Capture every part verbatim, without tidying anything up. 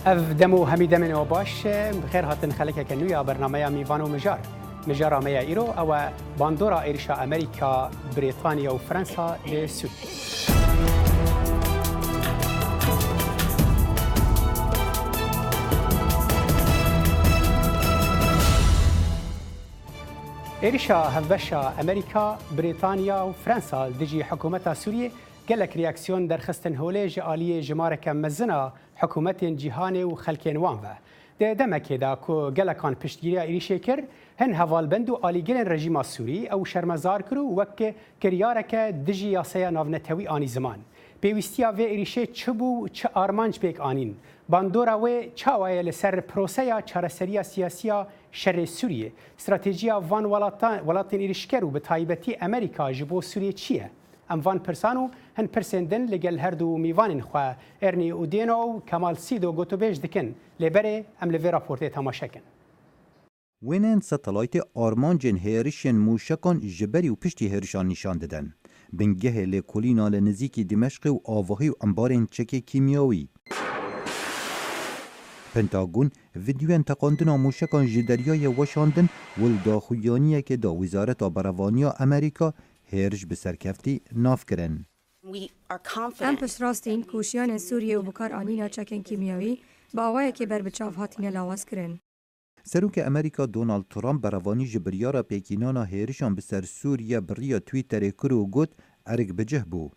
Ev dem û hemî demên we baş, bi xêr hatin xelekeke nû ya bernameya Mîvan û Mijar. Mijara me ya îro ew e bandora êrişa Amerîka, Brîtanya û Fransa li Sûriyê. Êrişa hevbeşa Amerîka, Brîtanya û Fransa li dijî hikûmeta Sûriyê gelek reaksiyon derxistin holê ji aliyê jimareke mezin a hikûmetên cîhanê û xelkên wan ve. Di demekê de ku gelekan piştgiriya êrişê kir, hin hevalbend û alîgirên rejîma Sûrî ew şermezar kir û wek kiryareke dijî yaseya navnetewî anî ziman. Pêwîstiya vê êrişê çi bû û çi armanc pêk anîn? Bandora wê çawa ye li ser proseya çareseriya siyasî ya şerê Sûriyê? Stratejiya van welatan, welatên êrişker û bi taybetî Amerîka ji bo Sûriyê çi ye? Em van pirsan û hin pirsên din li gel her du mîvanên xwe Ernie Udino û Kemal Sîdo gotûbêj dikin. Lê berê em li vê raportê temaşe kin. Wêneyên satelaytê armancên hêrişên mûşekan ji berî û piştî hêrişan nîşan didin. Bingehê lêkolîna li nizîkî Dimeşqê û avahî û embarên çekê kîmyawî. Pentagon vîdeoyên teqandina mûşekan ji deryayê weşandin û li daxuyaniyekê de Wezareta Berevaniya Amerîka hêriş bi serkeftî nav kirin. Em piştrast in ku şiyanên Sûriyê û bikaranîna çekên kîmyawî bi awayekê berbiçav hatine lawazkirin. Serokê Amerîka Donald Trump berevanî ji biryara pêkînana hêrişan bi ser Sûriye bi riya Twitterê kir û got, Erik bi cih bû.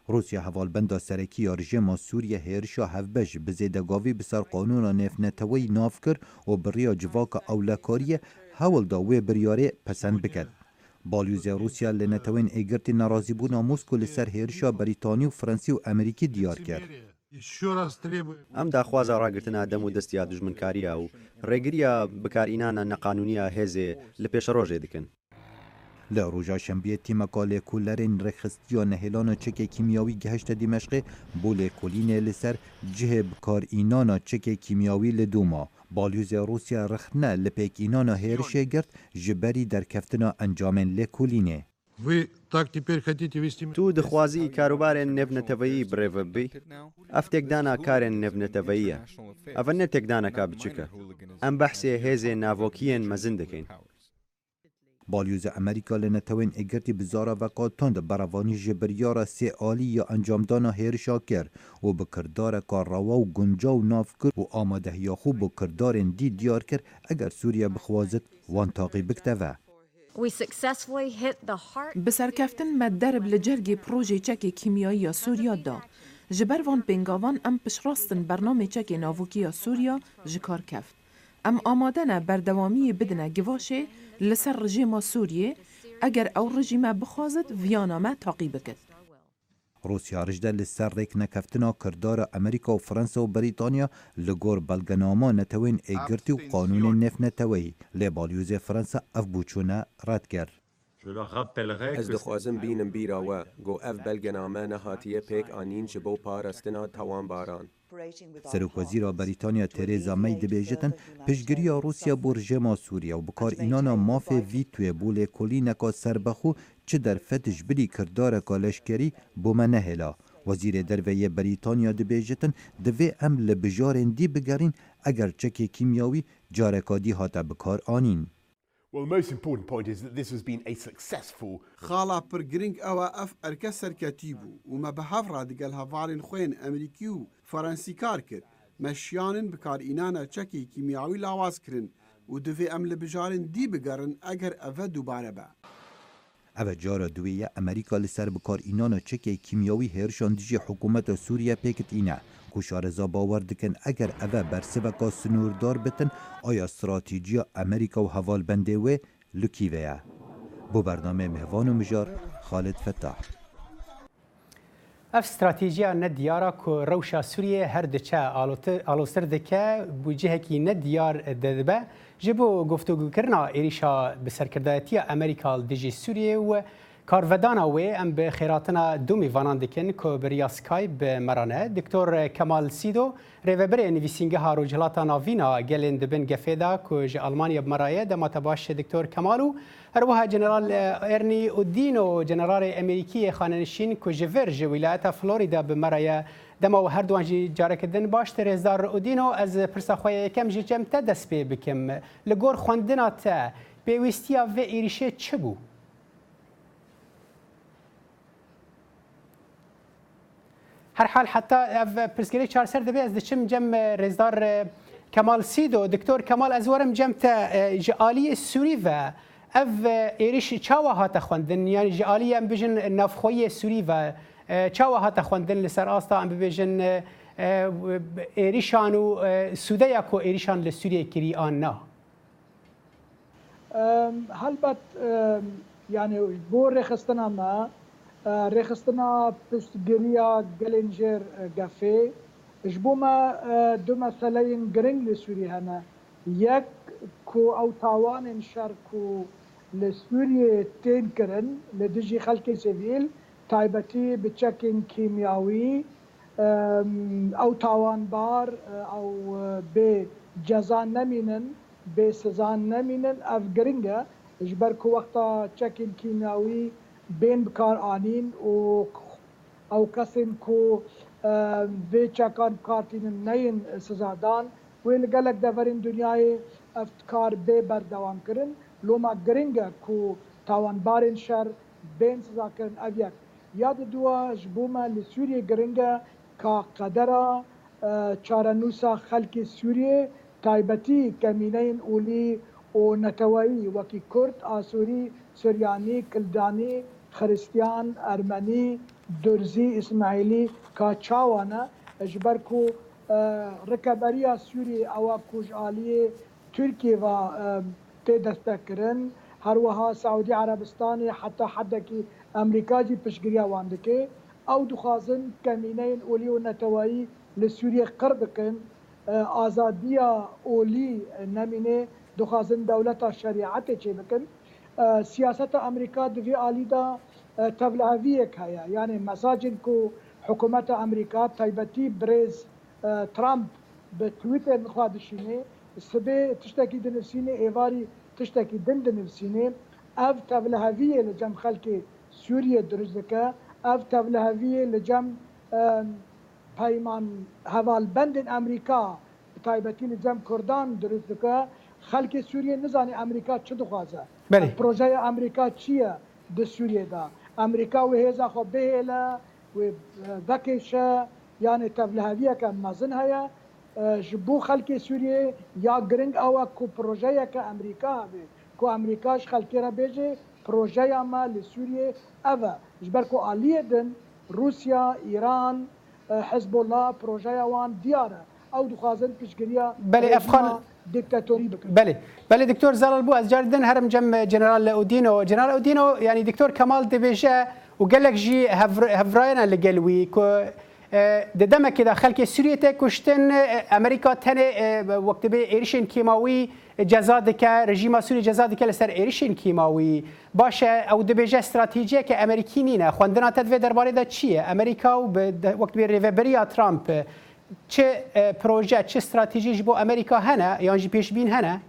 Rûsya hevalbenda serekî ya rejîma Sûriye hêrişa hevbeş bi zêdegavî bi ser qanûna nêvneteweyî nav kir û bi riya civaka ewlekariyê hewl da wê biryarê pesend biket. Balyozê Rûsya li Netewên Êgirtî nerazîbûna Moskow li ser hêrişa Brîtanî û Fransî û Amerîkî diyar kir. Em daxwaza ragirtina dem û dest ya dijminkariya û rêgiriya bikarînana neqanûnî ya hêzê li pêşerojê dikin. Li roja Şembiyê tîmeka lêkolînerên rêxistiya nehêlana çekê kîmyawî gihişte Dîmeşqê bo lêkolînê li ser cihê bikarînana çekê kîmyawî li Dûma. Balyozê Rûsya rexne li pêkînana hêrişê girt ji berî derkeftina encamên lêkolînê. Вы так теперь хотите вести... Tu dixwazî karobarên nêvneteweyî bi rê ve bibî? Ev têkdana karên nêvneteweyî ye. Ev ne têkdaneka biçûk e. Em behsê hêzên navokî yên mezin dikin. Balyozê Amerîka li Netewên Êgirtî bi zaraveka tund berevanî ji biryara sê alî ya encamdana hêrişa kir û bi kirdareka rewa û guncaw nav kir û amadehiya xwe bo kirdarên dî diyar kir, eger Sûriye bixwazit wan taqî bikte ve. We successfully hit the heart... Bi serkeftin me derb li cergê projê çekê kîmyayî ya Sûriya da. Ji ber van pêngavan em piştrast in bernamê çekê navokî ya Sûriya ji kar keft. Em amade ne berdewamiyê bidine givaşê li ser rejîma Sûriyê, eger ew rejîme bixwazit viyana me taqî bikit. Rûsya rij de li ser rêknekeftina kirdara Amerîka û Fransa û Brîtanya li gor belgenama Netewên Êgirtî û qanûnên nêvneteweyî, lê balyozê Fransa ev boçûne red kir. Je leur rappellerai... Ez que dixwazim bînim bîra we, ku ev belgename nehatiye pêk anîn ji bo parastina tawanbaran. Serokwezîra Brîtanya Theresa May dibêjitin, piştgiriya Rûsya bo rejîma Sûriye û bikarînana mafê vîtoyê bo lêkolîneka serbixwe çi derfet ji bilî kirdareka leşkerî bo me nehêla. Wezîrê Derve yê Brîtanya dibêjitin, divê em li bijarên dî bigerîn, eger çekê kîmyawî careka dî hate bikaranîn. Well, the most important point is that this has been a successful... Xala pir giring ew e, ev erke serketî bû û me bi hev re digel hevalên xwe yên Amerîkî û Fransî kar kir. Me şiyanên bikarînana çekê kîmyawî lawaz kirin û divê em li bijarên dî bigerin eger eve dubare be. Ev e cara duwê ye Amerîka li ser bikarînana çekê kîmyawî hêrişan dijî hikûmeta Sûriye pêk tîne, ku şareza bawer dikin eger eve bersiveka sinûrdar bitin, aya stratejiya Amerîka û hevalbendê wê li kî ve ye. Bo bernameyê Mêvan û Mijar, Xalid Fetah. Ev stratejiya nediyar a ku rewşa Sûriyê her diçe aloti-, aloztir dike, bi cihekî nediyar de dibe. Ji bo guftûgokirina êrîşa bi serkirdayetiya Amerîka li dijî Sûriyê û karvedana wê, em bi xêratina du mîvanan dikin ku bi riya Skype bi me re ne. Doktor Kemal Sîdo, rêvebirê Nivîsîngeha Rojhilata Navîn a Gelên Dibin Gefê de ku ji Almanya bi me re ye. Dema te baş Doktor Kemal û Her wiha General, e, Ernie Udino, Generalê Amerîkî yê xanenişîn ku ji vir ji wîlayeta Florida bi me re ye, Dema we her duwan jî careke din baş, te rêzdar Odîno, ez pirsa xwe ya yekem ji cem te dest pê bikim. Li gor xwendina te, pêwîstiya vê êrîşê çi bû? Her hal heta ev pirsgirêk çareser dibe, ez diçim cem, e, rêzdar, e, Kemal Sîdo. Doktor Kemal, ez werim cem te, e, ji aliyê Sûrî ve ev, e, êrîş çawa hate xwendin? Yani ji aliyê, em bijin, navxweyiyê Sûrî ve, e, çawa hate xwendin li ser asta, em bibêjin, e, e, êrîşan û, e, sûdeya ku êrîşan li Sûriyê kirî an na? Em, helbet, em, yani bo rêxistina me, e, rêxistina piştgiriya gelên jêr, e, gefê, ji bo me, e, du meseleyên giring li Sûriyê hene. Yek, ku ew tawanên şer ku li Sûriyê tên kirin li dijî xelkê sivîl, taybetî bi çekên kîmyawî, em, ew tawanbar, e, ew, e, bê ceza nemînin, bê siza nemînin, ev giring e, ji ber ku wexta çekên kîmyawî bên bikaranîn û ew kesên ku, e, vê çekan bi kar tînin neyên sizadan, wê li gelek deverên dinyayê ev kar bê berdewam kirin. Loma giring e ku tawanbarên şer bên sizakirin. Ev yek. Ya diduwa ji bo me li Sûriyê giring e ka qedera, e, çarenûsa xelkê Sûriyê, taybetî kemîneyên olî û neteweyî wekî Kurd, Asûrî, Suryanî, Kildanî, Xiristiyan, Ermenî, Durzî, Îsmaîlî ka çawa ne, ji ber ku, e, rikeberiya Sûriyê ew e ku ji aliyê Tirkiyê ve, e, tê destekkirin. Her wiha Saûdî Erebistanê heta hedekî Amerîka jî piştgiriya wan dike. Ew dixwazin kemîneyên olî û neteweyî li Sûriyê qir bikin. E, azadiya olî nemîne, dixwazin dewleta şerîetê çêbikin. E, siyaseta Amerîka di vê alî de, e, tevliheviyek heye. Yanê mesajên ku hikûmeta Amerîka, taybetî birêz, e, Trump bi tweetên xwe dişîne, sibê tiştekî dinivîsîne, êvarî tiştekî din dinivîsîne. Ev tevliheviyê li cem xelkê Sûriyê dirust dike. Ev tevliheviyê li cem, e, peyman hevalbendên Amerîka, bi taybetî li cem Kurdan dirust dike. Xelkê Sûriyê nizane Amerîka çi dixwaze. Belê. Projeya Amerîka çi ye di Sûriyê de? Amerîka wê hêza xwe bihêle, wê, e, vekêşe, yanê tevliheviyeke mezin heye. E, ji bo xelkê Sûriyê ya giring ew e ku projeyeke Amerîka hebe, ku Amerîka ji xelkê re bêje, projeya me li Sûriyê ev e. Ji ber ku aliyê din Rûsya, Îran, e, Hizbullah, projeya wan diyar e. Ew dixwazin piştgiriya Belê, rejîma Efxan diktatorî bikin. Belê. Belê, Doktor Zelal bû, ez carî din herim cem, e, General Odîno. General Odîno, yanî Doktor Kemal dibêje û gelek jî hevr-, hevrayene li gel wî ku, e, di demekê de xelkê Sûriyê tê kuştin, e, Amerîka tenê, e, wek dibê êrişên kîmawî ceza dike, rejîma Sûriyê ceza dike li ser êrişên kîmawî. Baş e, ew dibêje stratejiyeke Amerîkî nîne. Xwendina te di vê derbarê de çi ye? Amerîka û bi, de, wek dibê rêveberiya Trump, çi, e, proje, çi stratejî ji bo Amerîka hene yan jî pêşbîn hene?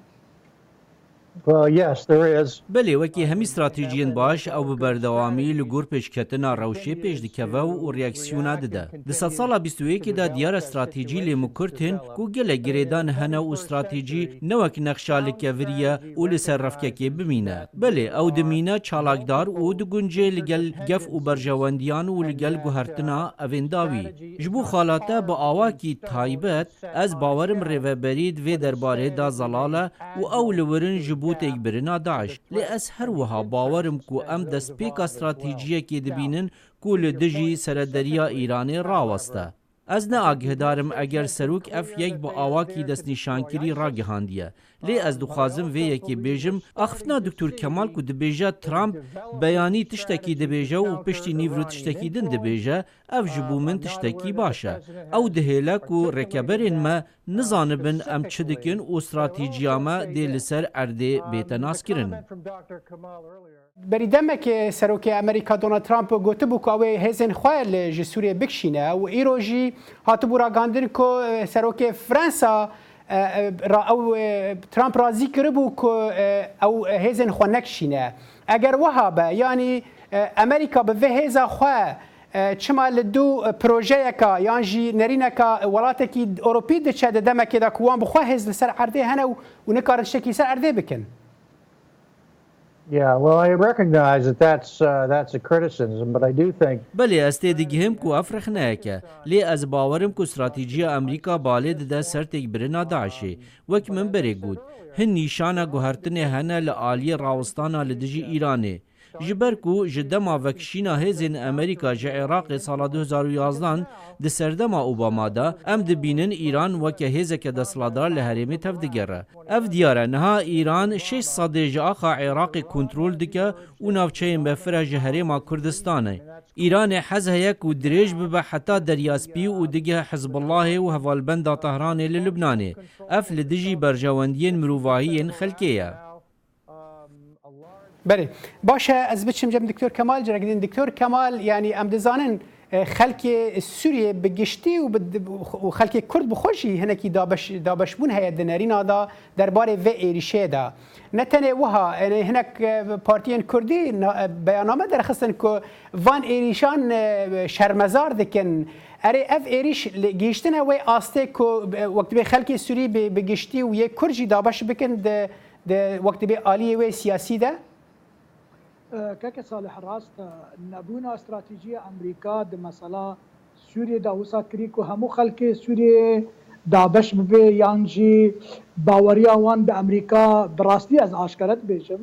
Well, yes, there is. Belê, wekî hemî stratejiyên baş, ew bi berdewamî li gor pêşketina rewşê pêş dikeve û reaksiyona dide. Di sedsala bîst û yekê de diyar e stratejî lê mikur tên ku gelek girêdan hene û stratejî ne wek nexşa li kevirî ye û li ser refkekê bimîne. Belê, ew dimîne çalakdar û digunce li gel gef û berjewendiyan û li gel guhertina evên dawî. Ji bo xala te bi awakî taybet, ez bawerim rêveberî di vê derbarê de zelal e û ew li wir in ji bo têkbirina DAIŞ. Lê ez her wiha bawerim ku em destpêka stratejiyekê dibînin ku li dijî serederiya Îranê raweste. Ez ne agihdarim eger serok ev yek bi awakî destnîşankirî ragihandiye. Lê ez dixwazim vê yekê bêjim, axiftina Doktor Kemal ku dibêje Trump beyanî tiştekî dibêje û piştî nîvro tiştekî din dibêje, ev ji bo min tiştekî baş e. Ew dihêle ku rêkeberên me nizanibin em çi dikin û stratejiya me dê li ser erdê bête naskirin. Berî demekê Serokê Amerîka Donald Trump gotibû ku ew ê hêzên xwe li, ji Sûriyê bikişîne û îro jî hatibû ragihandin ku, e, Serokê Fransa, e, e, ra-, ew, e, Trump razî kiribû ku, e, ew hêzên xwe nekişîne. Eger wiha be, yanî, e, Amerîka bi vê hêza xwe, E, çima li dû, e, projeyeka yan jî nerîneka welatekî Ewropî diçe di demekê de ku wan bi xwe hêz li ser erdê hene û, û nikarin tiştekî ser erdê bikin? Yeah, well, I recognize that that's, uh, that's a criticism, but I do think Belê, ez tê digihim ku ev rexneyek e. Lê ez bawerim ku stratîjiya Amerîka balê dide ser têkbirina DAIŞê. Wek min berê got, hin nîşana guhertinê hene li aliyê rawestana li dijî Îranê. Ji ber ku ji dema vekişîna hêzên Amerîka ji Iraqê sala du hezar û yazdan di serdema Obama de, em dibînin Îran weke hêzeke desthilatdar li herêmê tevdigere. Ev diyar e, niha Îran şeş sedê ji axa Iraqê kontrol dike û navçeyên befire ji Herêma Kurdistanê. Îranê hez heye ku dirêj bibe heta Derya Spî û digihe Hizbullahê û hevalbenda Tehranê li Lubnanê. Ev li dijî berjewendiyên mirovahî yên xelkê ye. Belê. Baş e, ez biçim cem Doktor Kemal, careke din. Doktor Kemal, yanî em dizanin, e, xelkê Sûriyê bi giştî û bi, û xelkê Kurd bi xwe jî hinekî dabeş-, dabeşbûn heye di nerîna de derbarê vê êrîşê de. Ne tenê wiha, yanî hinek, e, partiyên Kurdî na-, e, beyanname derxistin ku van êrîşan, e, şermezar dikin. Erê, ev êrîş li, gihiştine wê astê ku, e, wek dibê xelkê Sûrî bi, bi giştî û yê Kurd jî dabeş bikin di, di wek dibê aliyê wê siyasî de? E, keke Salih, rast e. Nebûna stratejiya Amerîka di mesela Sûriyê de wisa kirî ku hemû xelkê Sûriyê dabeş bibe yan jî baweriya wan bi Amerîka, bi rastî ez aşkere dibêjim,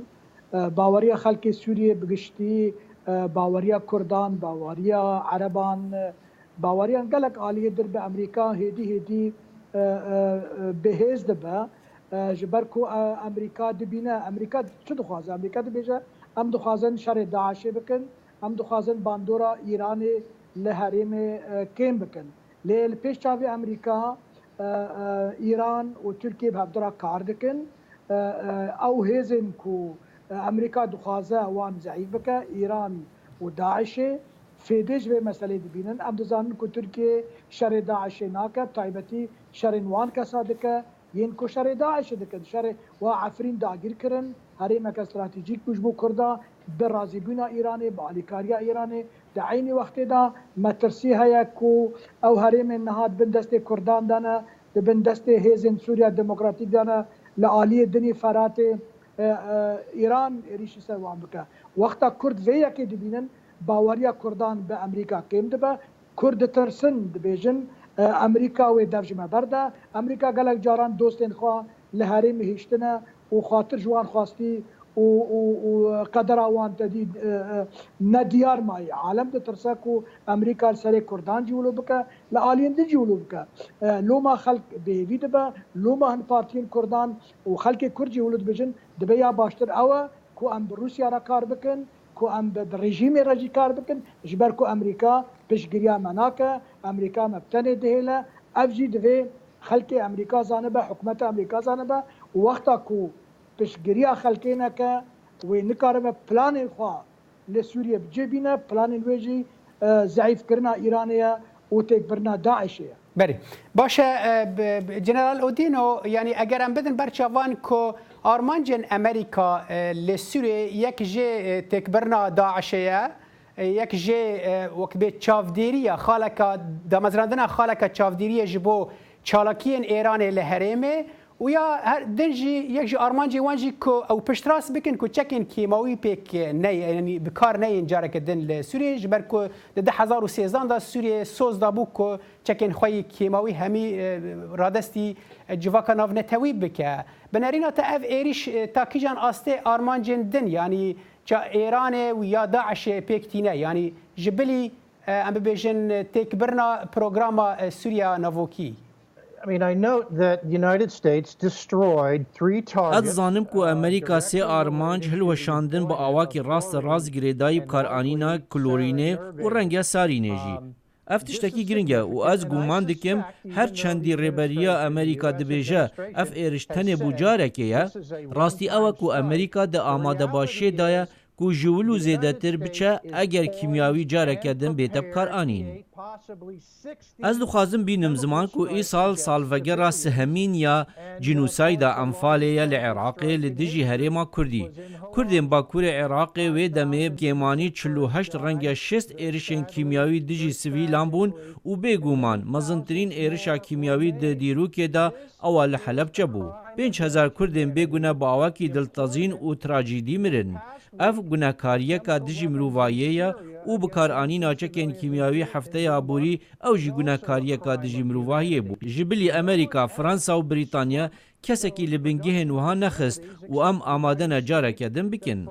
e, baweriya xelkê Sûriyê bi giştî, e, baweriya Kurdan, baweriya Ereban, e, baweriyan gelek aliyê dir bi Amerîka hêdî hêdî, e, e, e, bihêz dibe. E, ji ber ku, e, Amerîka dibîne, Amerîka çi dixwaze? Amerîka dibêje, em dixwazin şerê DAIŞê bikin, em dixwazin bandora Îranê li herêmê, e, kêm bikin. Lê li pêş çavê Amerîka, e, e, Îran û Tirkiye bi hevdira kar dikin. E, e, ew hêzên ku, e, Amerîka dixwaze wan zeîf bike, Îran û DAIŞê, fêdê ji vê meselê dibînin. Em dizanin ku Tirkiye şerê DAIŞê nake, bi taybetî şerên wan kesa dike, yên ku şerê DAIŞê dikin. Şerê wa Efrîn dagîr kirin, herêmeke stratejîk bû ji bo Kurda, bi razîbûna Îranê, bi alîkariya Îranê. Di eynî wextê de metirsî heye ku ew herêmên niha di bin destê Kurdan de ne, di bin destê hêzên Sûriya Demokratîk de ne, li aliyê dinî Feratê, e, e, Îran êrîşî ser wan bike. Wexta Kurd vê yekê dibînin, baweriya Kurdan bi Amerîka kêm dibe. Kurd ditirsin, dibêjin, e, Amerîka wê dev ji me berde. Amerîka gelek caran dostên xwe li herêmê hiştine û xatir ji wan xwestî û, û, û qedera wan tedî, e, e, nediyar mayî. Alem ditirse ku Amerîka li serê Kurdan jî wilo bike, li aliyên din jî wilo bike. E, loma xelk bêhêvî dibe, loma hin partiyên Kurdan û xelkê Kurd jî wilo dibêjin, dibe ya baştir ew e ku em bi Rûsya re kar bikin, ku em bi, bi rejîmê re jî kar bikin, ji ber ku Amerîka piştgiriya me nake, Amerîka me bi tenê dihêle, ev jî divê xelkê Amerîka zanibe, hikûmeta Amerîka zanibe, û wexta ku piştgiriya xelkê neke, wê nikaribe planên xwe li Sûriyê bi cih bîne, planên wê jî, e, zeîfkirina Îranê ye û têkbirina DAIŞê ye. Belê. Baş e, e, b-, b-, General Odino, yanî eger em bidin ber çavan ku armancên Amerîka, e, li Sûriyê yek jê, e, têkbirina DAIŞê ye, e, yek jê, e, wek bê çavdêriya xaleka, damezrandina xaleka çavdêriyê ji bo çalakiyên Êranê li herêmê, û ya her din jî yek ji armancê wan jî ku ew piştrast bikin ku çekên kêmawî pêk neyê, yanî bi kar neyên careke din li Sûriyê, ji ber ku di du hezar û sêzdan de Sûriyê soz dabû ku çekên xwe yê kêmawî hemî, e, radestî, e, civaka navnetewî bike. Bi nerîna te ev êrîş, e, ta kîjan astê armancên din, yanî ça Êranê û ya DAIŞê pêk tîne, yanî ji bilî, e, em bibêjin, e, têkbirina programa, e, Sûriya Navokî? I mean, I note that the United States destroyed three targets. Ez dizanim ku Amerîka sê armanc hilweşandin bi awakî rasterast girêdayî bikaranîna klorînê û renge sarînê jî. Ev tiştekî giring e û ez guman dikim her çendî rêberiya Amerîka dibêje ev êriş tenê bû carekê ye, rastî ew e ku Amerîka di amadebaşiyê de ye ku ji wil û zêdetir biçe eger kîmyawî careke din bête bikaranîn. Ez dixwazim bînim ziman ku îsal salvegera sihemîn ya cînosayda Enfalê ye li Iraqê li dijî herêma Kurdî. Kurdên Bakurê Iraqê wê demê kêmanî çil û heşt renge şêst êrişên kîmyawî dijî sivîlan bûn û bêguman mezintirîn êrişa kîmyawî di dîrokê de ewa li Helebçe bû. Pênc hezar Kurdên bêgune bi awakî diltezîn û trajîdî mirin. Ev gunekariyeka dijî mirovahiyê ye û bikaranîna çekên kîmyawî hefteya aborî ew jî gunekariyeka dijî mirovahiyê bû. Ji bilî Amerîka, Fransa û Brîtanya kesekî li bingehên wiha nexist û em amade ne careke din bikin.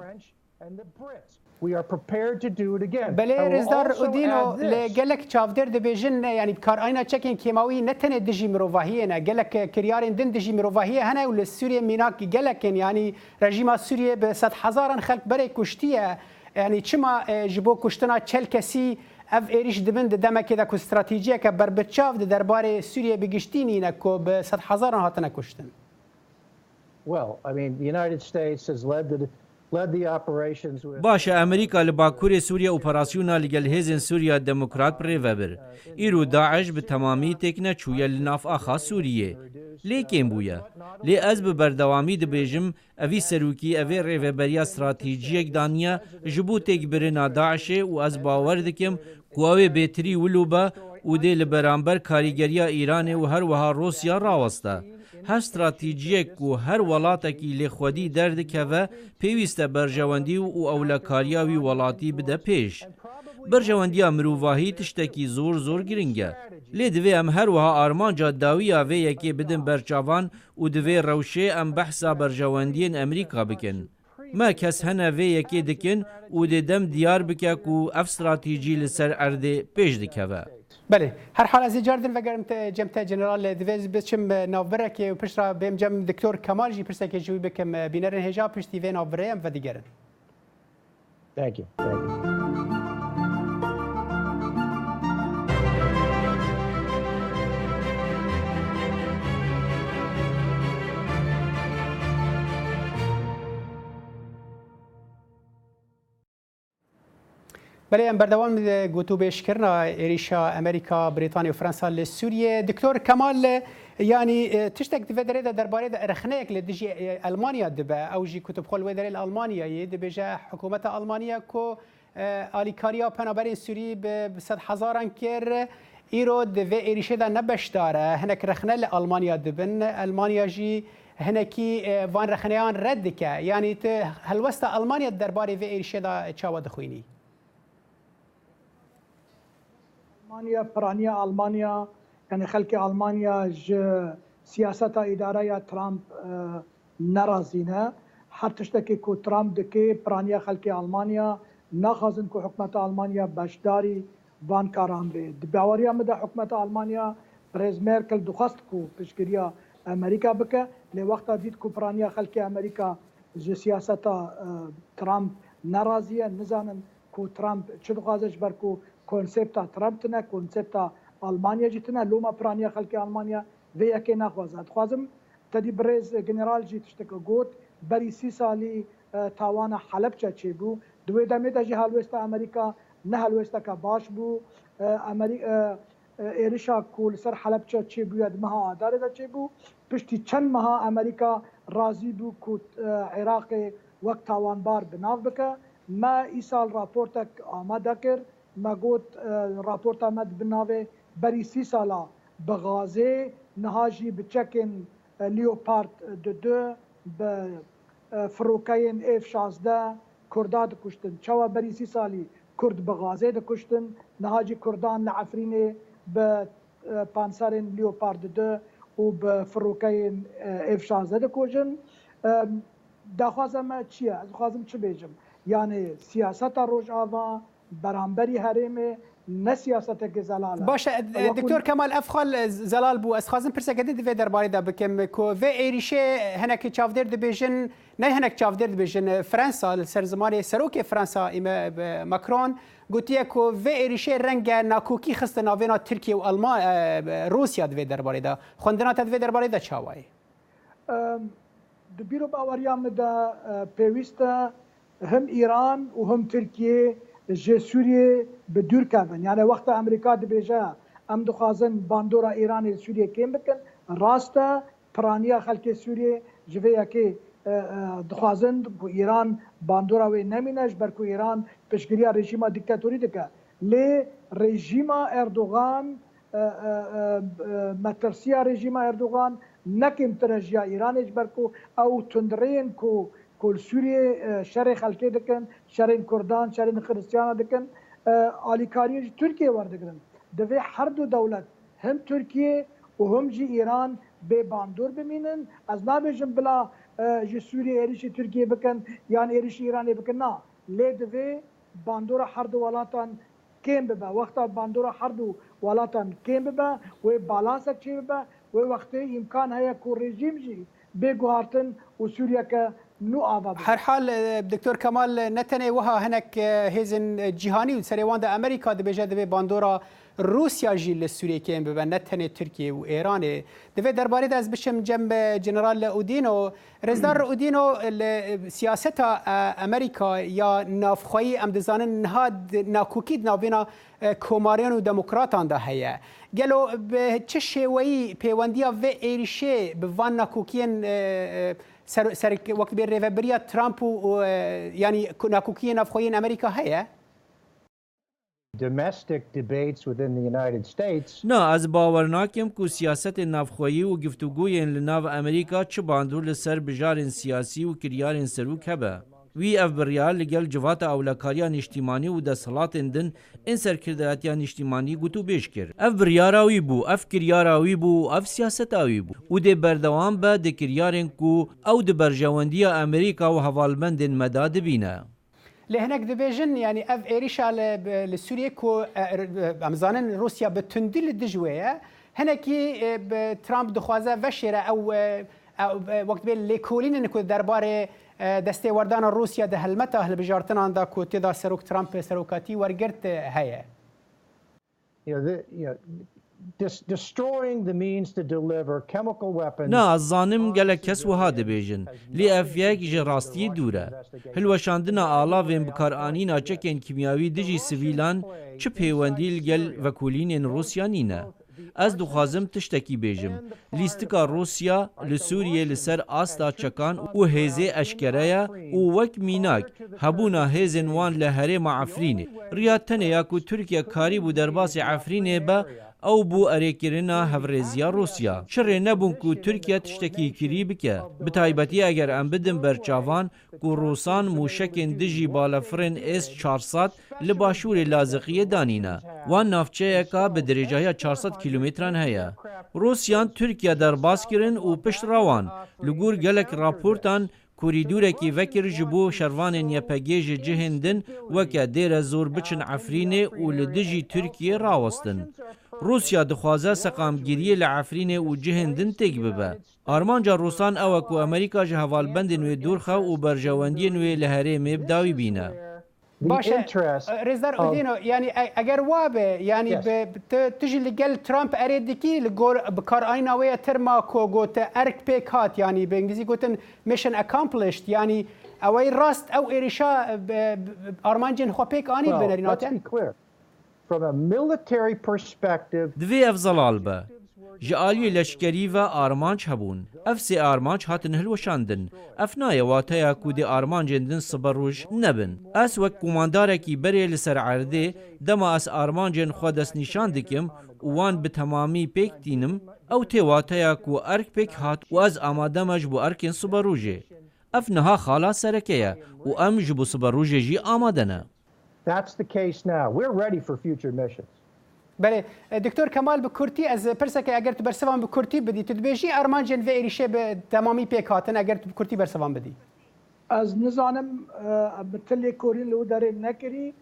Belê Rêzdar Udîno, li gelek çavdêr dibêjin, yanî bikaranîna çekên kêmawî ne tenê dijî mirovahiyê ne, gelek kiryarên din dijî mirovahiyê hene û li Sûriyê mînak gelek in, yanî rejîma Sûriyê bi sedhezaran xelk berê kuştiye. Yanî çima e, ji bo kuştina çel kesî ev êrîş dibin di demekê de ku stratejiyeke berbiçav di derbarê Sûriyê bi giştî nîne ku bi sedhezaran hatine kuştin? Well, I mean, the United States has led the led the operations with Baş e, Amerîka li Bakurê Sûriyê operasyona li gel hêzên Sûriya Demokrat bi rê ve bir. Îro DAIŞ bi temamî têkine çûye li nav axa Sûriyê. Lê kêm bûye. Lê ez bi berdewamî dibêjim, evî serokî evê rêveberiya stratejiyek daniye ji bo têkbirina DAIŞê û ez bawer dikim ku ew ê bêtirî wilo be û dê li beramber karîgeriya Îranê û her wiha Rûsya raweste. Her stratejiyek ku her welatekî lê xwedî derdikeve, pêwîst e berjewendî û ewlekariya wî welatî bide pêş. Berjewendiya mirovahî tiştekî zor zor giring e. Lê divê em her wiha armanca dawiya vê yekê bidin ber çavan û di vê rewşê em behsa berjewendiyên Amerîka bikin. Me kes hene vê yekê dikin û dê dem diyar bike ku ev stratejî li ser erdê pêş dikeve. Belê, herhal ez ê car din vegerim te, cem te General, divê ez biçim navberekê û pişt re bêm cem Doktor Kemal jî pirsekê ji wî bikim. Bînerên hêja piştî vê navberê em vedigerin. Thank you. Thank you. Belê em berdewam gotûbêjkirina êrîşa Amerîka, Brîtanya û Fransa li Sûriyê. Doktor Kemal, yanî e, tiştek di vê derê de derbarê de rexneyek li dijî e, Elmanya dibe. Ew jî ku tu bi xwe li wê derê li Almanyayê dibêje hikûmeta Almanya ku e, alîkariya penaberên Sûrî bi, bi sedhezaran kir. Îro di vê êrîşê de ne beşdar e. Hinek rexne li Almanya dibin. Elmanya jî hinekî e, van rexneyan red dike. Yanî tu helwesta Almanya derbarê vê êrîşê de çawa dixwînî? Almanya, piraniya Almanya, yanî xelkê Almanya ji siyaseta îdareya Trump e, nerazî ne. Her tiştekî ku Trump dike, piraniya xelkê Almanya, naxwazin ku hikûmeta Almanya beşdarî van karan bê. Di baweriya min de hikûmeta Almanya, Birêz Merkel dixwest ku piştgiriya Amerîka bike, lê wexta dît ku piraniya xelkê Amerîka ji siyaseta e, Trump nerazî ye, nizanin ku Trump çi dixwaze, ji ber ku konsepta Trump tine, konsepta Almanya jî tine, loma piraniya xelkê Almanya vê yekê naxwaze. Dixwazim tedî birêz general jî tiştek got, berî sî salî e, tawana Helebçe çêbû. Di wê demê de jî helwêsta Amerîka ne helwêsteke baş bû. E, Amerî-, e, e, êrişa ku li ser Helebçe çêbûye di meha Adarê de çêbû. Piştî çend meha Amerîka razî bû ku e, Iraqê wek tawanbar bi nav bike. Me îsal raportek amade kir. Me got, e, raporta me di bin navê berî sî sala bi gazê, niha jî bi çekên e, Leopard du du, bi e, firokeyên F şazdeh Kurda dikuştin. Çawa berî sî salî Kurd bi gazê dikuştin, niha jî Kurdan li Efrînê bi e, panserên Leopard du û bi firokeyên e, F şazdeh dikujin. E, daxwaza me çi ye? Ez dixwazim çi bêjim? Yanî siyaseta Rojava beramberî herêmê ne siyaseteke zelal e. Baş e, Ew e ku Doktor Kemal, ev xal e, zelal bû. Ez dixwazim pirseke din di vê derbarê de bikim ku vê êrîşê hinek çavdêr dibêjin, ne hinek çavdêr dibêjin, e, Fransa li ser zimanê serokê Fransa îme, e, Macron gotiye ku vê êrîşê renge nakokî xiste navêna Tirkiye û Alma-, e, Rûsya di vê derbarê de. Xwendina te di vê derbarê de çawa ye? Em, di bîr û baweriya min de e, pêwîst e him Îran û him Tirkiye ji Sûriyê bi dûr kevin. Yani wexta Amerîka dibêje em dixwazin bandora Îranê li Sûriyê kêm bikin, rast e, piraniya xelkê Sûriyê ji vê yekê, e, e, dixwazin ku Îran bandora wê nemîne, ji ber ku Îran piştgiriya rejîma dîktatorî dike. Lê rejîma Erdogan, e, e, e, e, metirsiya rejîma Erdogan ne kêmtir e ji ya Îranê, ji ber ku ew tundreyên ku, ku li Sûriyê, e, şerê xelkê dikin, şerên Kurdan, şerên Xiristiyana dikin, e, alîkariyê ji Tirkiyê werdigirin. Divê her du dewlet, him Tirkiye û him jî Îran, bê bandor bimînin. Ez nabêjim bila, e, ji Sûriyê êrişî Tirkiyê bikin yan êrişî Îranê bikin. Na, lê divê bandora her du welatan kêm bibe. Wexta bandora her du welatan kêm bibe, wê balansek çêbibe, wê wextê îmkan heye ku rejîm jî bê guhartin û Sûriyeke nû ava bibe. Herhal, e, Doktor Kemal, ne tenê wiha hinek, e, hêzên, e, cîhanî û serê wan de Amerîka dibêje divê bandora Rûsya jî li Sûriyê kêm bibe, ne tenê Tirkiye û Êranê. Divê derbarê de ez biçim cem, e, General Udîno. Rêzdar Udîno, li siyaseta, e, Amerîka ya navxweyî em dizanin niha di-, nakokî di navbêna, e, komariyan û demokratan de heye. Gelo bi çi şêweyî pêwendiya vê êrişê bi van nakokiyên, e, e, ser, ser, wek bê rêvebiriya Trump û, û, e, yanî ku-, nakokiyên navxweyî yên Amerîka heye? Domestic debates within the United States. Na, ez bawer nakim ku siyasetên navxweyî û giftûgoyên li nav Amerîka çi bandor li ser bijarên siyasî û kiryarên serok hebe. Wî ev biryar li gel Civata Ewlekariya Nîştîmanî û desthilatên din ên serkirdayetiya nîştîmanî gotûbêj kir. Ev biryara wî bû, ev kiryara wî bû û ev siyaseta wî bû û dê berdewam be di kiryarên ku ew di berjewendiya Amerîka û hevalbendên me de dibîne. Lê hinek dibêjin, yanî ev êrîşa li, li Sûriyê ku, e, e, em zanin Rûsya bi tundî li dij wê ye, hinekî, e, bi Trump dixwaze veşêre ew, e, ew, e, wek dibê lêkolînên ku derbarê, e, destêwerdana Rûsya di helmeta hilbijartinan de ku tê de Serok Trump serokatî wergirt, e, heye. You know, the, you know, dis-, destroying the means to deliver chemical weapons. Na, ez zanim gelek kes wiha dibêjin, lê ev yek ji rastiyê dûr e. Hilweşandina alavên bikaranîna çekên kîmyawî dijî sivîlan çi pêwendî li gel vekolînên Rûsya nîne? Ez dixwazim tiştekî bêjim. Lîstika Rûsya li Sûriyê li ser asta çekan û hêzê eşkere ye û wek mînak hebûna hêzên wan li herêma Efrînê. Riya tenê ya ku Tirkiye karîbû derbasî Efrînê be, ew bû erêkirina hevrêziya Rûsya. Çi rê nebûn ku Tirkiye tiştekî kirî bike? Bi taybetî eger em bidin ber çavan ku Rûsan mûşekên dijî balefirên S çar sed li başûrê Laziqiyê danîne. Wan navçeyeka bi dirêjahiya çar sed kîlometran heye. Rûsyan Tirkiye derbas kirin û pişt re wan, li gor gelek raportan, korîdorekî vekir ji bo şervanên Y P G ji cihên din weke Dêre Zor biçin Efrînê û li dijî Tirkiyê rawestin. Rûsya dixwaze seqamgiriyê li Efrînê û cihên din têk bibe. Armanca Rûsan ew e ku Amerîka ji hevalbendên wê dûr xe û berjewendiyên wê li herêmê bi dawî bîne. Baş e, Rêzdar Udîno, yanî e-, eger wa be, yanî bi, tu, tu jî li gel Trump erê dikî, li gor bikaranîna wê ye terma ku got erk pêk hat, yanî bi îngilîzî gotin mission accomplished, yanî ew ê rast ew êrişa, e, bi, bi, armancên xwe pêk anî, well, binerî let's nate? Be clear. From a military perspective, divê ev zelal be. Ji aliyê leşkerî ve armanc hebûn. Ev sê armanc hatin hilweşandin. Ev nayê wateya ku dê armancên din sibe roj nebin. Ez wek komandarekî berê li ser erdê, dema ez armancên xwe destnîşan dikim û wan bi temamî pêk tînim, ew tê wateya ku erk pêk hat û ez amade me ji bo erkên sibe rojê. Ev niha xala sereke ye û em ji bo sibe rojê jî amade ne. That's the case now. We're ready for future missions. Belê, e, Doktor Kemal, bi kurtî ez pirseke, eger tu bersivan bi kurtî bidî, tu dibêjî armancên vê êrîşê bi temamî pêk hatin, eger tu bi kurtî bersivan bidî. Ez nizanim, e, bi tu lêkolîn li wî derê nekirî,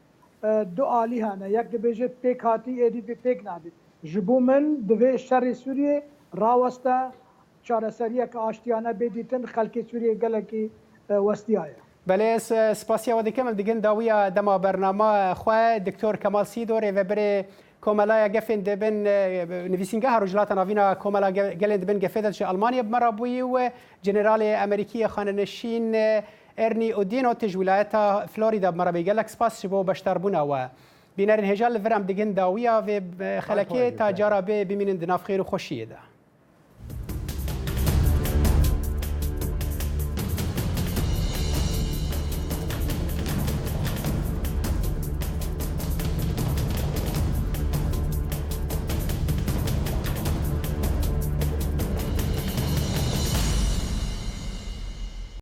e, du alî hene. Yek dibêje pêk hatî, êdî dibê pêk nadî. Ji bo min divê şerê Sûriyê raweste, çareseriyeke aştiyane bê dîtin, xelkê Sûriyê gelekî, e, westiyaye. Belê, ez, e, spasiya we dikim. Em digin dawiya dema bernama xwe. Doktor Kemal Sîdo, rêvebirê Komelaya Gefên Dibin, e, Nivîsîngeha Rojhilata Navîn a Komela Ge-, Gelên Dibin gefê de ji Almanya bi me re bûyî û Generalê Amerîkî yê Xanenişîn, e, Ernie Odino, tu ji wilayeta Florida bi me re bî. Gelek spas ji bo beşdarbûna we. Bînerên hêja, li vir em digihîn dawiya vê, e, xelekê, ta cara bê bimînin di nav xêr û xweşiyê de.